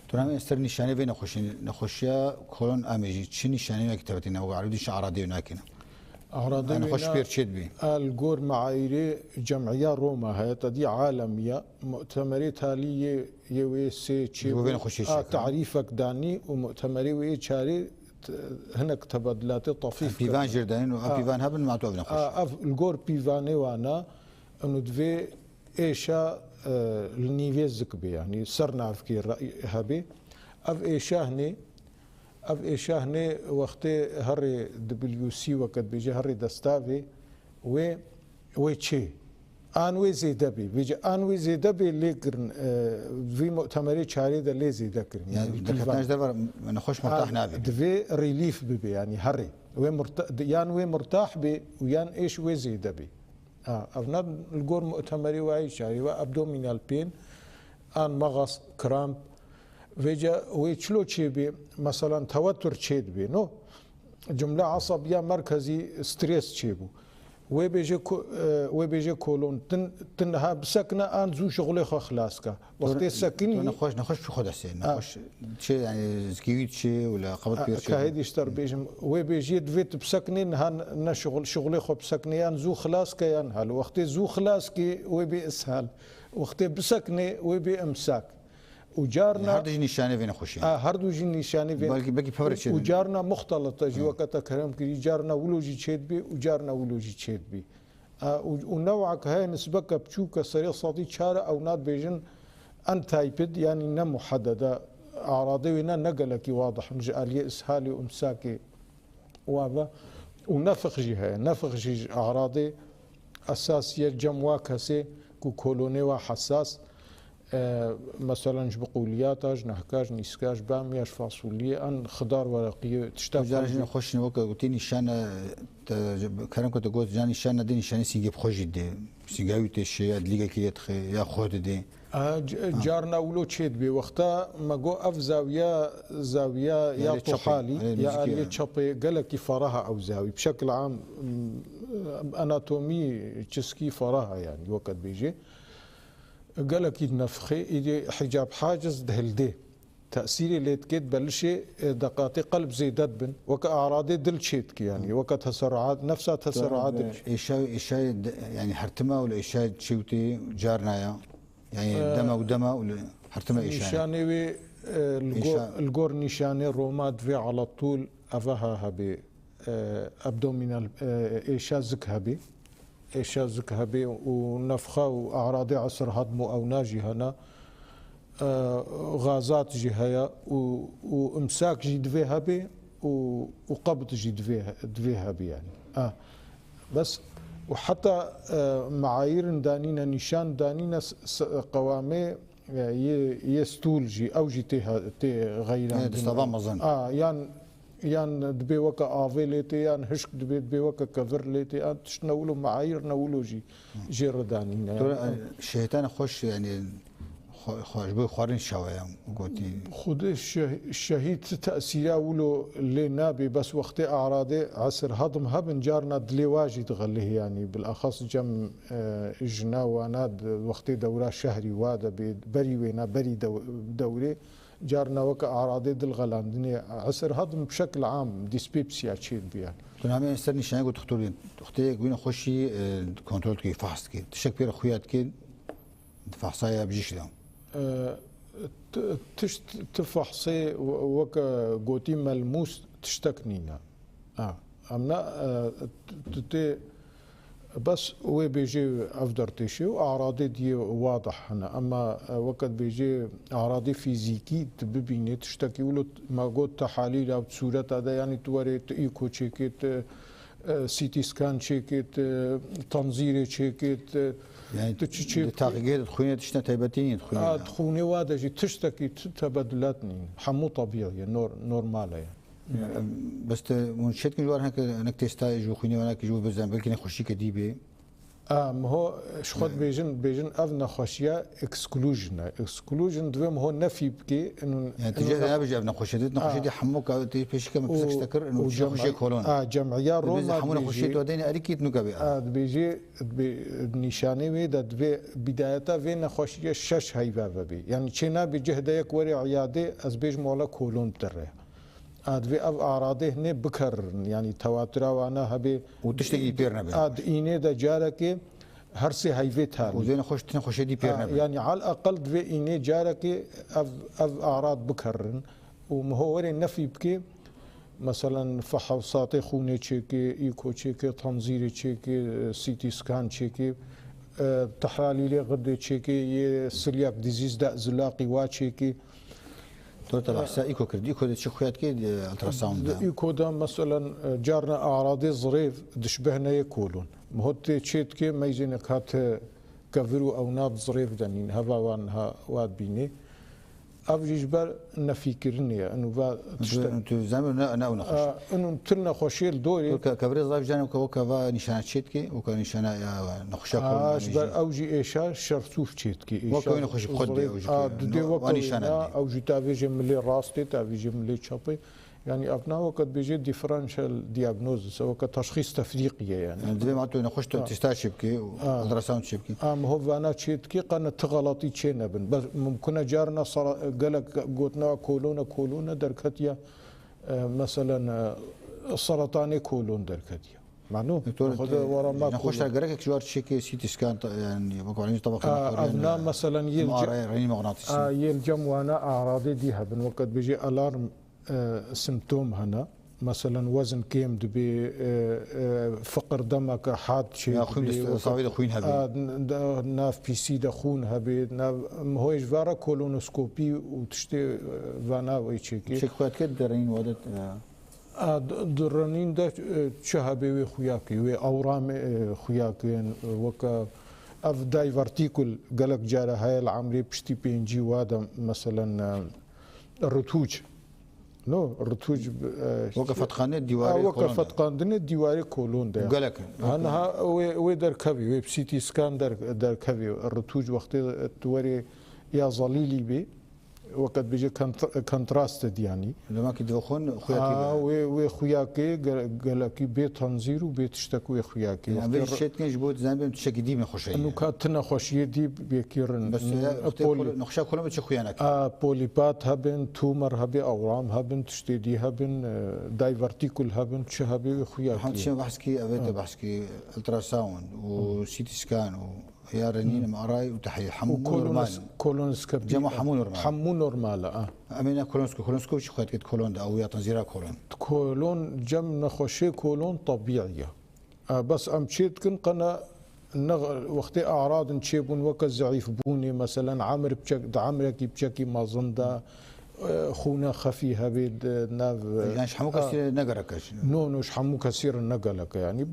Tu namê ser nîşanê vê nexweşî, nexweşiya kolon amê jî çi nîşanê wekî tevtî ne û eradî şi aradê nakîne? Aradê Nexweş wêna pêr çê dibî. El gor meayîrê cem'iya Roma heye, te dî alemiya, mu'temerê talî yê, yê wê sê çê Ji bo vê bû. nexweşê A çêkir. tarîfek danî û mu'temerê wê çarê t-, hinek tebedilatê tafîf Pîvan kir. jêr danîn û ev A, pîvan hebin, ma tu ev nexweş. a, ev li gor pîvanê wana, û divê êşa, e, li nîvê zik bê, yanî ser navkê re-, hebê. Ev êşa hinê, ev êşa hinê wextê herê W C weke dibêje, herê destavê wê, wê çê. An wê zêde bê. Vêce an wê zêde bê lê kirin, e, vî mu'temerê çarê de lê zêde kirin. Yani Yani, derketina pîvan. ji derve nexweş murtah A, nabê. Divê relief bibe, yani herê. Wê murta-, yan wê murtah bê û yan êş wê zêde bê. A, ev ne li gor mu'temerê wayî çarê ve abdominal pain, an mexas, kramp. Vêce wê çilo çêbê, meselan, tewetur çêdibê, no? Cumle asabiya merkezî stres çêbû. Wê bêje ko-, e, wê bêje kolon, tin, tin ha bisekine an zû şixulê xwe xilas ke. Wextê sekinî. Nexweş, nexweş bi xwe destê. Ha. Nexweş çê, yani, zikî wî çê û le qebet Ha, pêr çê. Ka hêdî ji te re bêjim, wê bêjiyê divê tu biseknê, niha ne şixul-, şixulê xwe biseknê, yan zû xilas ke, yan hal. Wextê zû xilas ke, wê bê ishal. Wextê biseknê, wê bê imsak. Û carna Her du jî nîşanê vê nexweşî. Ha, her du jî nîşanê vê Belkî, belkî pevre çê Û dibî. carna muxtelete jî Hı. weke te kerem kirî, carna wilo jî çêdibî û carna wilo jî çêdibî. A, û, û new'ek heye nisbeke biçûke serê sedî çar e, ewna dibêjin untyped, yanî ne muhedede. Aradê wê ne, ne gelekî wadih in ji aliyê ishalê û imsakê wa ve. Û nefix jî heye. Nefix jî ji aradê esasî ye cem wa kesê ku kolonê wa hesas, e, meselen ji biqûliyata, ji nehka, ji nîska, ji bamiya, ji fasuliyê, en xidar wereqiyê, tişta Tu cara ji xelkê. nexweş ne weke gotî nîşane, te, kerem ku te got, ca nîşane dê, nîşanê sîngê bi xwe jî dê. Sînga wî tê şê, ya dilîgekî lê dixê, ya xwe didê. A, c-, Ha. carna wilo çê dibê. Wexta me got ev zawiya, zawiya Ya ya lê çapê, tohalî, ya lê ya nizîkî aliyê ya. çapê gelekî ferah e ew zawî. Bi şekil am, m, anatomî çiskî ferah e, yanî weke dibêjê. Gelekî dinefixê, îdî hicab haciz dihildê. Tesîrê lê dikê, di belişê, e, deqatê qelb zêde dibin. Weke aradê dil çê dikê, yanî. Weke teserruat, nefsa teserruat dil çê. Êşa, êşayê de, yanî hertima û li êşayê çêwtê carna ya. Yanî Ee, dema û dema û li hertima êşayê. Nîşanê wê, e, li go-, Êşa- li gor nîşanê Roma divê ala tûl eva ha hebê, e, abdominal, e, êşa zik hebê. Êşa zik hebê û nefxa û aradê esir hedm û ewna jî hene. E, gazat jî heye û, û imsak jî divê hebê û, û qebd jî divê, divê hebê, yanî. E, bes û heta, e, meayîrin danîne, nîşan danîne s-, s-, qewamê, e, yê, yê stûl jî, ew jî tê he-, tê xeyrandin. Distava mezin. A, yan, yan dibê weke avê lê tê, yan hişk dibê, dibê weke kevir lê tê, yan tiştine wilo, meayîrine wilo jî jê re danîne. Tu, e, şehîtane xweş, yanî, xwe, xwe, ji bo xwarin şawe ya gotî. Xwedê şe-, şehîd tesîra wilo lê nabê, bes wextê aradê esir hedm hebin, carna dilê wa jî dixelihê, yanî, bilaxas cem, e, jina wana di wextê dewra şehrî wa de bê, berî wêna, berî dew-, dewrê, carna weke aradê dil xelandinê, esir hedm bi şekil am, dîspepsiya çê dibiyan. Tu namê ser nîşanê ku doktor wî, wextê ku wî nexweşî, e, kontrol dikê, fahs dikê. Tiştek pê re xuya dikê, di fahsa ya bijîşk de. E, t-, tişt, ti fahsê we-, weke gotî melmûs tiştek nîne. Ha, em ne, e, tu, tu tê bes wê bêjê ev dertêşê û aradê diyê wadih hene. Ema, e, weke dibêjê aradê fîzîkî tu bibînê tiştekî wilo, me got tehalîl ew sûreta de, yanî tu werê tu îko çêkê, tu, e, C T scan çêkê, tu tenzîrê çêkê, tu, Yani tu çi çê di taqîgehê de dixwîne tiştine taybetî nîne dixwîne. A, dixwîne wa de jî tiştekî tu tebedilat nîne. Hemû tebîî ye, nor-, normal e. Bes te hûn şêt kin ji war heke nek têsta ji bo xwînê wana ki ji bo bizan belkî nexweşîke dî bê. A, miho, ji xwe dibêjin, dibêjin ev nexweşiya exclusion e. Exclusion divê miho nefî bike. Inu, Yani, tu inu cih ne- nabêje ev nexweşiye, tu nexweşiye dî hemû ka-, tu pêşî ke min pirsek ji te kir, inu û çi nexweşiye cem-, kolon. A, cem'iya Roma hemû nexweşiyê dibêjê, tu dêne erîkî, tu nûke bê. A, dibêjê, dibê-, nîşanê wê de divê bidayeta vê nexweşiye şeş heyva vebê. Yani, çê nabê cih de yek were iyadê, ez bêjim wala kolon bide rê. A, divê ev aradê hinê bikerin, yanî tewatira wana hebê. Û tiştekî pêr nebe. A, di înê de carekê her sê heyvê Û talî. Dê nexweş, nexweşê dî pêr A, nebe. Yanî al eqel divê înê carekê ev, ev arad bikerin û miho werê nefî bike. Meselen, fehewsatê xûnê çêkê, îko çêkê, tanzîrê çêkê, C T scan çêkê, e, tehlîlê xirdê çêkê, yê celiac disease de zilaqî wa çêkê. Tu te behsa îko kir. Îko de çi xuya dikê, e, ultrasound de? Di îko de, meselen, e, carna aradê zirêv dişbehne yê kolon. Miho tê çê dikê, meyzênek hate kevir û ew nav zirêv de nîn. Heva wan ha wa dibînê. Ev jî ji ber nefîkirinê ye. Inu va tiştek. Tu, tu zanî ne, ne ew nexweş. A, inu tu nexweşiyê li dorê. Weke, kevirê zaf canê weke, weke va nîşana çê dikê, weke nîşana ya nexweşa A, kolon ji ber jî. Ew jî êşa şersûf çê dikê. Weke Êşa wê nexweşî bi xwe didê, zirêv. Ew jî A, pê. Didê No, weke o nîşana wêna, didê. Ew jî tavêjê milê rastê, tavêjê milê çapê. Yani, ev na weke dibêjê differential diagnosis, weke teşxîs tefrîqî ye yani. Yani, divê ma tu nexweş tu Ha. testa çê bikê û Ha. ultrasound çê bikê. Em hov vana çê dikê, qe ne ti xelatî çê nebin. Bes mumkin e carna sera-, gelek gotina kolone, kolone derketiye, e, meselen, e, seretanê kolon derketiye. Manu, Doktor, xwe de e, wara ma nexweş kolon. Gerek ji war çekê C T scan ta-, yani, bak, yani, tabaka A, nexweş, ev yani, na, meselen, yê M R I, ce-, rengîn mıknatısı. A, yê cem wana aradê dî hebin, weke dibêjê alarm e, simptom hene. Meselen, wezin kêm dibê, e, e, fiqir demeke had çê Ya, xwîn dibê, dest-, weke, savê de xwîn hebê. A, n-, de, nav pîsî de xûn hebê, nav, mihoyê ji vara kolonoskopî û tiştê, e, vana wê çêkê. Çek xwe dike derîn wedet, e. A, d-, di renîn de, e, çi hebê wê xuya kê, wê ewramê, e, xuya kê, weke ev divertîkul gelek cara heye li emrê piştî pêncî wa de, meselen, e, Rutûc. No, rutûc, e, Weke fetxandinê dîwarê ha, weke kolon de. Fetxandinê dîwarê kolon de. Gelek in. Haniha wê, wê derkevî, wê C T scan der-, derkevî. Rutûc wextê tu werê ya zelîlî bê, weke dibêje kont-, kontrastê diyanî. Demek ki divê xwin xuya tê Ha, be. Wê, wê xuya kê ge-, gelekî bê tanzîr û bê tiştek wê xuya kê. Yani, Wextê vê r-, şêt kên ji bo dizanibin tiştekî dî min xweşe ye. Nuka tine xweşiyê dî bêkirin. Bes ya, wextê Polî- kol-, nexşa kolon bi çi xuya nake? A, polîpat hebin, tumor hebê, ewram hebin, tiştê dî hebin, e, divertîkul hebin, çi hebê wê xuya Hem kî. Çi behs kî, evet, Ha. Behs kî ultrasound û Hmm. C T scan û ya renîn Hmm. M R I û tehî hemû Û normal. Kolonos-, kolonoskopi. Cema hemû normal. Hemû normal e, a. Em ê ne kolonosko-, kolonoskopi çi xuya dike kolon de, ew ya tanzîra kolon. Kolon, cem nexweşê kolon tebîî ye. E, bes em çê dikin qe ne, ne wextê aradin çêbûn weke zeîfbûnê, meselen, emir biçek, di emrekî biçekî mezin de, e, xûne xefî hebê di nav, Yan ji hemû kesî re ne gerek e. No, no, ji hemû kesî re ne gerek e. Yanî, e,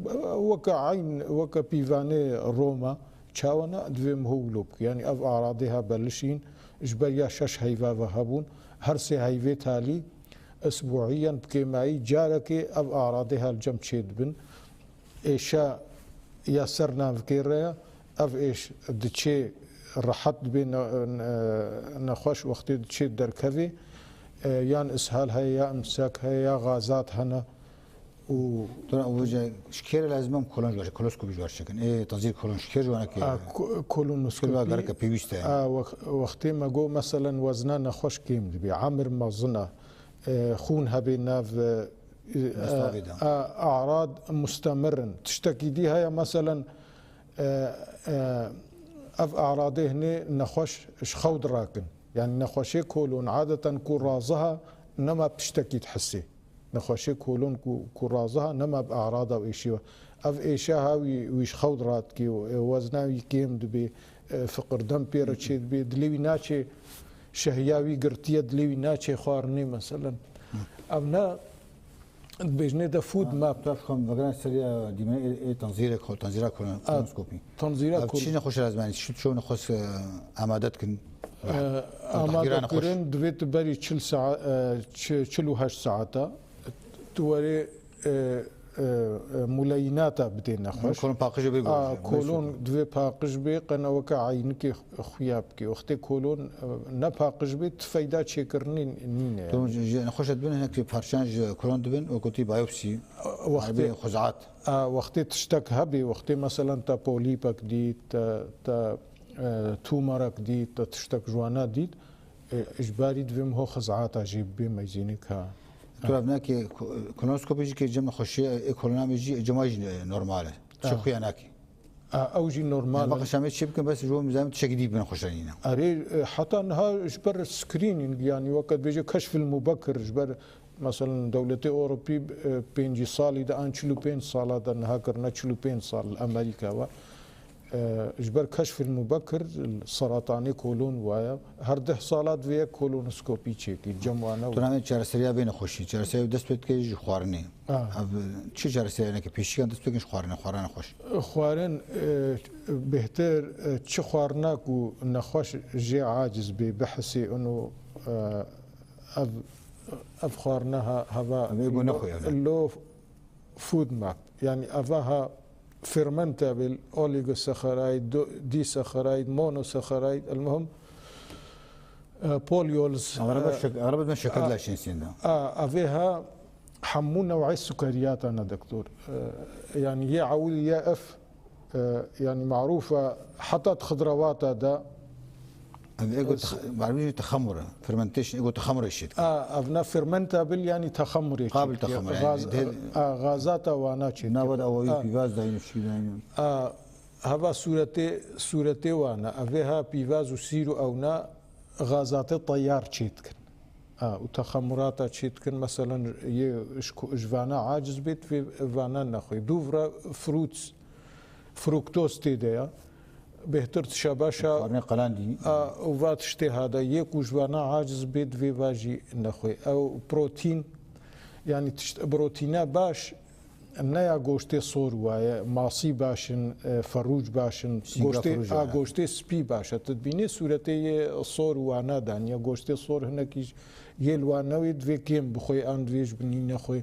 weke eyn, weke pîvanê Roma, çawa ne, divê miho wilo bike. Yanî, ev aradê ha belişîn, ji ber ya şeş heyva ve hebûn, her sê heyvê talî, isbûîyen bi kêmayî carekê ev aradê ha li cem çê dibin. Êşa ya ser navikê re ye. Ev êş diçê rehet dibê ne-, ne-, nexweş wextê diçê derkevê, e, yan ishal heye, ya imsak heye, ya gazat hene û Dora, û vêca ji kê re lazim em kolon ji ber, koloskopî ji ber çekin? Ê, tezîr kolon ji kê ji wana kê? A, ko-, kolonoskopî. Kê gereke pêwîst e? A, wex-, wextê me got, meselen, wezna nexweş kêm dibê, emir mezin e, e, xûn hebê nav, e, Destavê de. E, arad mustemir in. Tiştekî dî heye, meselen, e, e, ev aradê hinê nexweş ji xew dirakin. Yani nexweşê kolon adeten ku raziha nema bi tiştekî dihisê. Nexweşê kolon ku, ku raziha nema bi arada û êşî ve. Ev êşa ha wî, wî ji xew diradikê û, e, wezna wî kêm dibê, e, fiqirdem pê re çê dibê. Dilê wî naçê, şehiya wî girtiye, dilê wî naçê xwarinê, meselen. Ev ne Dibêjinê de food map. Tu ev xwe vegerên seriya dîmenê ê, ê tanzîrê xwe, tanzîra kol-, A, kolonoskopî. Tanzîra Ev kol- çi nexweş lazim e, çi ço nexweş, e, amade dikin? E, Amade kirin divê tu berî çil saet, e, çi-, çil û heşt saeta tu werê, e, e, e, muleyînata bidê nexweş. Kolon paqij bê. A, kolon divê paqij bê, qena weke eynikê xuya bikê. Wextê kolon, e, ne paqij bê, ti feyda çêkirinê nîne. Tu ji nexweşa dibin hinek parçan ji kolon dibin, wekî gotî biopsî. Wextê, erê xuzat. A, wextê tiştek hebê, wextê meselen te polîpek dît, te, te, e, tumerek dît, te tiştek ji wana dît, e, ji barî divê miho xizata jê bibê meyzînik ha. Tu ev nake ko-, kolonoskopî jî ke cem nexweşiye, e, kolona me jî cema jî normal e. Çi xuya nake. A, ew jî normal e. Baqe şamê çi bikin, bes ji bo mizahim tiştekî dî bin xweşenîne. Erê, e, heta niha ji ber screening, yanî weke dibêje keşfil mubekir, ji ber, meselen, dewletê Ewropî, e, pêncî salî de an çil û pênc sala de niha kirine çil û pênc sal li Amerîka ve. E, ji ber keşfil mubekir, seratanê kolon waye. Her deh sala divê yek kolonoskopî çêkî, cem wane. Tu namê çareseriya vê nexweşî, çareseriya dest pê dike ji xwarinê. A. Ev çi çareseriyeke pêşiyan dest pê ji xwarinê, xwarina nexweş? Xwarin, e, bêhtir, e, çi xwarina ku nexweş jê aciz bê, bihisê û, e, ev, ev xwarina ha-, hava Ev ê ku low, nexwe ev. Low food map. Yani ava ha fermentable oligosaccharide, do-, disaccharide, monosaccharide, el muhim, e, polyols, Araba e, şek-, araba ben şeker a, laşên sênda. A, avê ha hemû new'ê sukeriyata ne doktor. E, yani yê ewil yê ef, e, yani maruf e, heta di xidrawata de. Ev ego Es- tex-, marmî texemur e. Fermentation, ego texemur e şit. A, ev ne fermentable yani texemurê Qabil çêdike. Texemur, yani Gaz-, de- a, gazata wana çêdike. Nava da awayî A. pîvaz dayîn, şî dayîn. A, hava sûretê, sûretê wana. Evê ha pîvaz û sîr û ewna gazatê teyar çêdikin. A, û texemurata çêdikin. Meselen, yê ji ku-, ji vana aciz bêt, vê vana nexwê. Dûvra fruits, fruktoz tê de ya. Bêhtir tişa baş a. Xwarinê qelandî. A, û va tiştê ha de. Yê ku ji vana aciz bê, divê va jî nexwê. Ew protîn, yani tişt-, protîna baş ne ya goştê sor waye, masî baş in, e, ferûc baş in. Sînga Goştê, ferûc a, e. Goştê spî baş e. Tu dibînê sûretê yê sor wana dan ya. Goştê sor hinekî yê li wan newê divê kêm bixwê, an divê ji binî nexwê.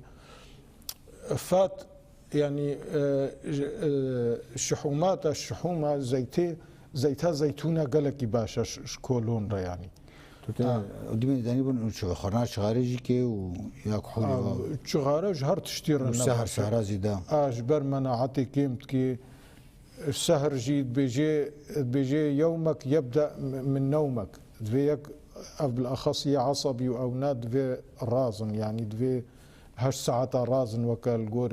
Fat, yani, e, j-, e, şihûmata, şihûma zeytê, zeyta zeytûna gelekî baş e ş-, ji kolon re yani. Tu te Ha. Dibînî zanîbûn û çi xwarina çixarê jî ke û ya kuhulî A, va. Çixare ji her tiştî re Û ne sehr, baş e. Sehra zî da. A, ji ber menaetê kêm dikê. Sehr jî dibêje, dibêje yewmek yebde min newmek. Divê yek, ev bilexas yê esebî û ewna divê razin, yani divê heşt saeta razin weke li gor.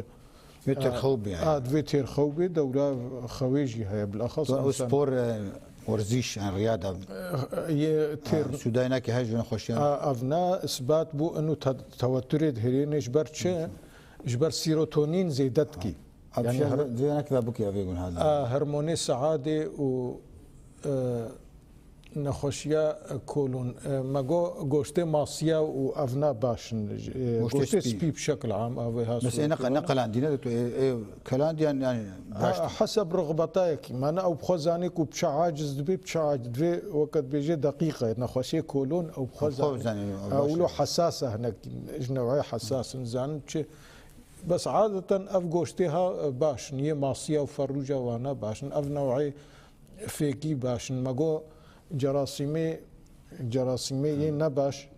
Yê têrxew bê, yani. A, divê têrxew bê, dewra xewê jî heye bilexas. Tu ew insan spor, e, werzîş, yani riyada. E, yê têr- Ha, sûdayî nake her ji nexweşiyan. A, ev ne isbat bû, inu te-, teweturê dihêrêne ji ber çi? Ji ber serotonin zêde dikî. Ev Yani şey her- divê nake ve bikî evê gun hadi. A, hormonê saadê û, e, nexweşiya kolon. E, me go goştê masiya û evna baş in. E, Goştê goştê spî. Spî bi şekil am, ev ê ha Mes ê sûretê ne, ne wana. Qelandî ne de tu ê, ê kelandî yani, yani Ha, baş. Heseb rixbetayekî. Mane ew bi xwe zanê ku bi çi aciz dibê, bi çi aciz dibê, weke dibêje deqîqe, nexweşê kolon, ew bi xwe Xwe zanê. Zanê, ew Ew baş lo e. Hesas e hinek, ji newê hesas in, zanin çi. Bes adeten ev goştê ha, e, baş in, yê masiya û ferrûca wana baş in. Ev newê fêkî baş in. Me go cerasîmê, cerasîmê yê nebaş,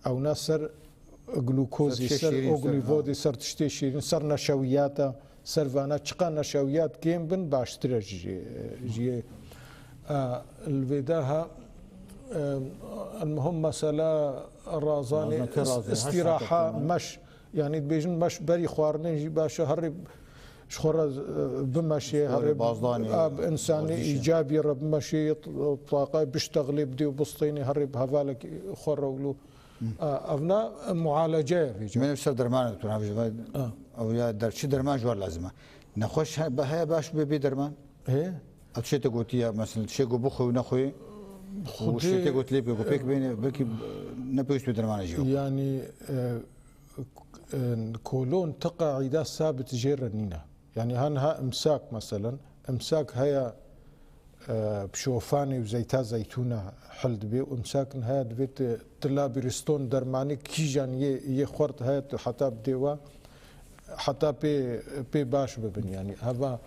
ewna ser glukozê, Ser tiştê ser şîrîn, ser, oglivodê, ha. Ser tiştê şîrîn, ser neşewiyata, ser vana çiqa neşewiyat kêm bin, baştir e ji, ji, e, li vê de ha, e, el muhim mesela razanê Razan tê razê, her îstîraha saate meş, yani dibêjin meş berî xwarinê jî baş e, herê ji xwe re, e, bimeşê, Sporê, herê, bazdanê, a, bi insanê werzîşê. Îcabî re bimeşê, yê t-, taqay biştexilê bidê û bistênê, herê bi hevalekî xwe re wilo. A, evna mualece ye vêca. Min ser derman doktor, ha, vêca. A. Ew ya der çi derman ji war lazim e. Nexweş he-, be-, heye baş be bê derman. He? Ev tiştê te gotiye, mesela, tiştê ku bixwe û nexwe, û Xwedê, tiştê te gotiye pê, ku pêk bêne, belkî, e, ne pêwîst be dermanê jî. Yani, e, e, kolon ti qaîda sabit jê re nîne. Yani, ha niha imsak, meselen, imsak heye, e, bi şofanê û zeyta zeytûna hil dibê û imsak niha divê tu, tu labiriston dermanê kîjan yê, yê xwert heye, tu heta bidê we, heta pê pê baş bibin, yanî heva.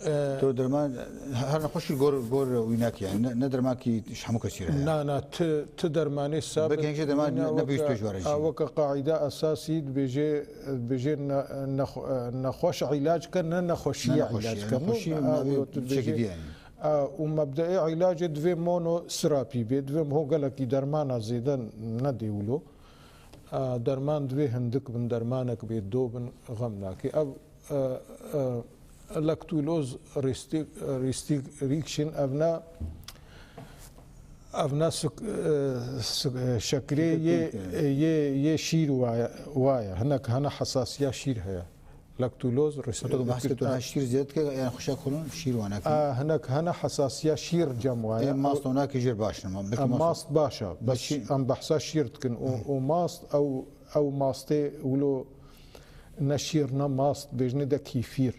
E, Tu derman, her nexweşî gor, gor wî nake, yani ne, ne dermankî ji hemû kesî re heye. Na, na, ti, ti dermanê sabit Belkî hênî derman nîne ne, ne pêwîst weke, pêş were jî. A, weke qaîde esasî dibêje, dibêje ne, nexwe-, nexweş îlac ke, ne nexweşiye Ne nexweşiye, îlac ke. nexweşî A, navê wilo tu dibêje, çekidî yani. A, û mebdeê îlacê divê mono sirapî bê, divê ho gelekî dermana zêde nedê wilo. A, derman divê hindik bin, dermanek bê, do bin, xem nake. Ev, e, e, laktuloz rîstik, rîstik rîkşin, ev ne, ev ne sik-, e, sik-, e, şekrê Şeker yê, pêk e. yê, yê şîr waye, waye. Hinek hene hesasiya şîr heye. Laktuloz rîstik. Hatta bahs tu ha şîr zêde dike, yani xweşa kolon şîr wana ki. A, hinek hene hesasiya şîr cem waye. E, mast ona ki jêr baş nema. Belki E, mast mast baş e. Bes Belki em behsa şîr dikin. O, o mast, ew, ew mastê wilo ne şîr, ne mast, bêjne de kîfîr.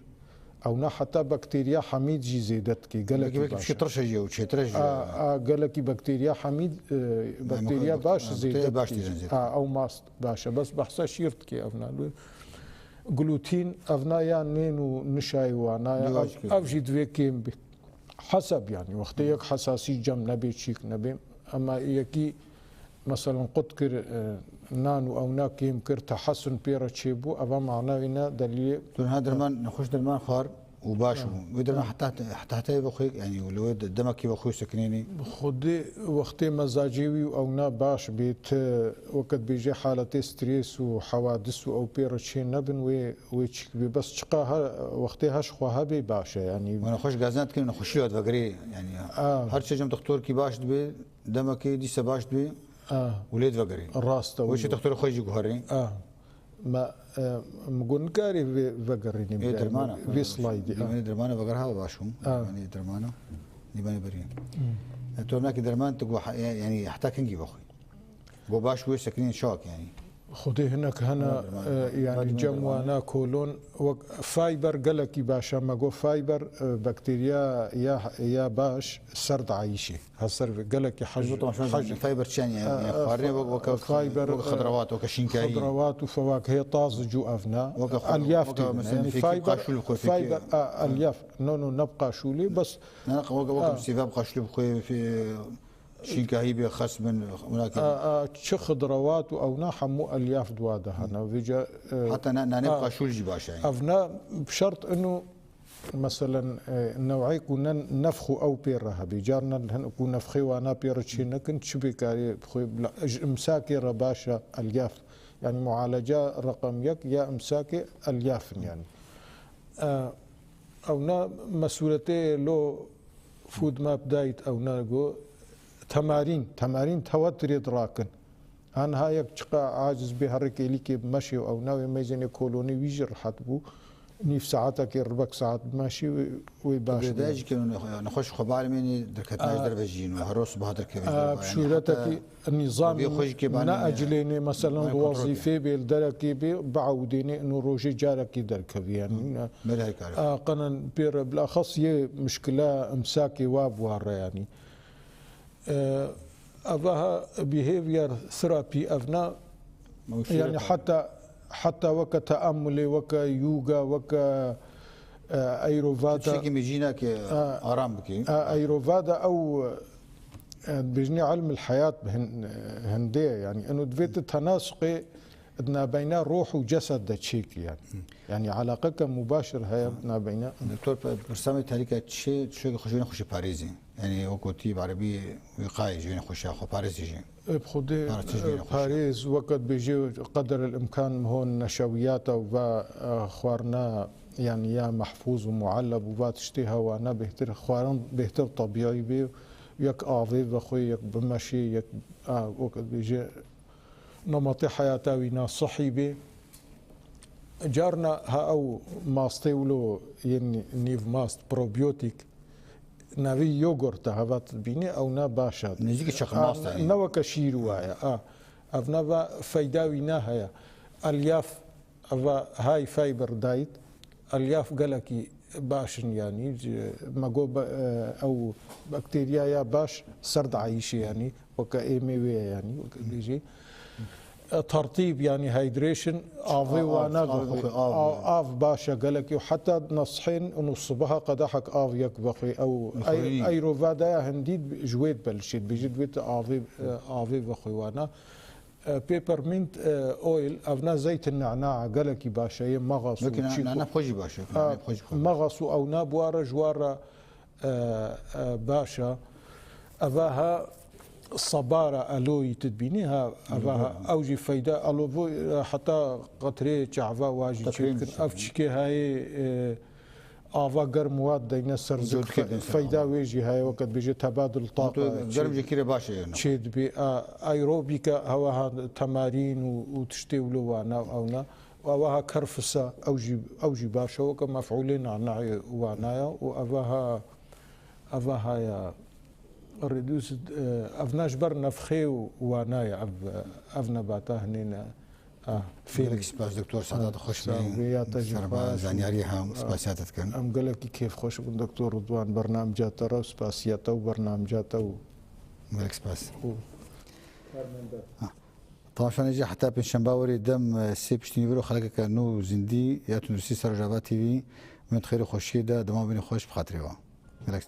Ew ne heta bakteriya hemîd jî zêde dike. Gelekî Belki, belki baş pişkî e. tirş e jî û çêtir e jî. A, a, gelekî bakteriya hemîd, e, bakteriya baş zêde dike. Baş dike. A, ew mast baş e. Bes behsa şîr dike ev ne. Glutîn, ev ne ya nên û nişayê wana ya. Ev, ev jî divê kêm bê. Heseb yani. Wextê yek hesasî cem nebê, çîk nebê. Ema yekî, meselen, qut kir, e, nan û ewna kêm kir, tehesun pê re çêbû, eva mana wî ne delîlê. Tu niha derman, nexweş derman xwar û baş bû. Wê derman heta, heta, heta vexwe, yani, li wê de-, demekî vexwe sekinênî. Xwedê wextê mezacê wî û ewna baş bê, ti weke dibêje haletê strês û hewadis û ew pê re çê nebin, wê, wê çîk bê. Bes çiqa her, wextê heş xwe hebê baş e, yani. Wê nexweş gazina dikin, nexweşî wê vegerê, yani. A. Her çi cem doktorkî baş dibe, demekê dîse baş dibe, A. û lê divegerê. Rast e, Wê çi wilo. doktorê xwe jî guherê. A. Me, e, mi got nikarê vê vegerînî Ê bidayî dermana. vê slayîdî, a. Dîmenê dermana veger hava baş bûm. A. Dîmenê dermana. Dîmenê berî. Hmm. E, tu nakî derman tu got, yani heta kengî vexwî. Got baş wê sekinên şak yani. Xwedê hinek hene, Derman, derman. e, yani Derman, cem derman. wana kolon, wek fiber gelekî baş e, me got fiber, e, bakteriya ya, ya baş ser diayîşê. Heser ve gelekî hej-, Ji bo temaşevan hej-, zaten fiber çi yani, yani, A, a, xwarinê fa-, wek, wek, fiber, wek xedrawat, wek şînkahî. Xedrawat û fewakihê tazî cû ev ne. Wek xwe-, Elyaf wek tê, mesela yani fêkî fiber, qaşûl xwe fêkî. Fiber, a, elyaf. No, no, ne bi qaşûlê, bes. Ne, ne, wek, wek A. sîve bi qaşûlê xwe fê-, şînkahî bê, xes bin, wina ke. A, a, çi xedrawat û ewna hemû elyaf di wa de hene. Vêca, e, Heta ne, nanê bi a, qaşûl jî baş e yani. Ev ne bi şert inu Meselen, e, new'ê ku ne nefx û ew pê re hebî. Carna hin ku nefxê wana pê re çê nekin, çi bêkarî xwe bila, ji imsakê re baş e elyaf. Yani mualeca reqem yek ya imsakê elyaf in yani. E, ew ne mesuletê lo food map dayît ew ne go temarîn, temarîn tewetirê dirakin. Anha yek çiqa aciz bê, herikê lîkê bimeşê û ew navê meyzênê kolonî wî jî rehet bû. Nîv saetekê, ribek saet bimeşî wê, wê baş Bêdayê be. jî ke nexweş xwe balimênê derketina ji A, derve jî yîn û her roj sibaha derkeve jî a, ba, yani pişûretekî heta nîzamî vê xwe jî ke ne balimêne, ecilênê, meselen, yani bi kontrol wezîfê bê, li derekê bê, biewdênê, ino rojê carekê derkevî, yani. Hı. Belê her kare. A, qenen pê re, bilaxas yê mişkila imsakê wa bi wa re, yani. E, eva ha behavior therapy evna, Ew yani şîreta. heta, heta weke teamulê, weke yoga, weke, e, Ayurveda. Tiştekî mêjîna ke A, aram bikî. a, Ayurveda ew, e, dibêjinê ilm el hayat bi hin-, hindê ye. Yani, eno divê tu tenasuqê di nabeyna ruh û cesed de çêkî yani. Hı. Yani, alaqeke mubaşir heye di nabeyna. Doktor, pe-, pirsa me terîka çi, çi xwe jî xweşî parêzî. Yani, wek gotî bi erebî wîqayê jî, yani xweşiya xwe parêzî jî. Ê, bi xwedê, Parêz jî e, xweşiya. parêz, weke dibêje qeder el imkan ho neşewiyata û va, e, xwarina, yani ya mehfûz û mualleb û va tiştê hewa ne bêhtir, xwarin bêhtir tebîî bê, yek avê vexwê, yek bimeşê, yek, a, weke dibêje nematê heyata wî na sihî bê. Carna ha ew mastê wilo yên nîv mast, probiyotik, navê yogurt e, heva tu dibînî, ew ne baş e. Nêzîkî çeqe A, mast e. ne weke şîr waye. A, ev ne ve feyda wî ne heye. Elyaf, eva high fiber diet, elyaf gelekî baş in, yanî, ji-, me got be-, e, ew bakteriyaya baş ser diayîşê, yanî, weke ê mêwê ye, yanî, weke bêjê. E, tertîb, yanî hydration, avê Av, wana av vexwe. Vexwe, av. Av, av baş e gelekî. Heta nesihên û sibaha qedehek av yek vexwe. Ew, Vexwe. Ey, eyro vadaya hindî ji wê dibelişê, dibêjî divê tu avê, e, avê vexwe wana. E, peppermint, e, oil, evna zeytin nana gelekî baş e, yê mexas û Belkî na-, çî nana xwe-, xwe jî baş e, Ha, nana xwe jî xwe. Mexas û ewna bi wa re ji wa re, e, e, baş e. Eva ha sabara aloyî tu dibînî ha, eva ha, Hı hı. Ew jî feyda alovo, e, heta qetrê çava wa jî Tekrê çêdikin. Ev çikê hayê, e, ava germ wa deyne ser zik Cot fe-, kedin ser feyda ava. Wê jî heye, weke dibêje tebadul taqa Germ çê-, jî kire baş e yani. Çê dibê, a, aerobîka hewa ha temarîn û, û tiştê wilo wana, ewna. Û ewa ha kerfisa, ew jî, ew jî baş e, weke mef'ûlê nanayê wanaya û eva ha, eva ha ya reduced, e, evna ji ber nefxê û wanaya ev, ev nebata hinê ne. Ah, fîn. Gelek spas, Doktor Sedat, Ah, xweş sağ ol. Bî. Vê ya te jî Serba xweş. Zanyarî hem Ah, spasiya te dikin. Em gelekî kêfxweş bûn, Doktor Ridwan, bernamca te re û spasiya te û bernamca te û Gelek spas. û Temaşanê jî heta pêncşemba werê dem, e, sê piştî nîvro xelekeke nû zindî ya tunduristî ser Rojava T V. Min xêr û xweşiyê de dema bînin xweş bi xatirê we. Gelek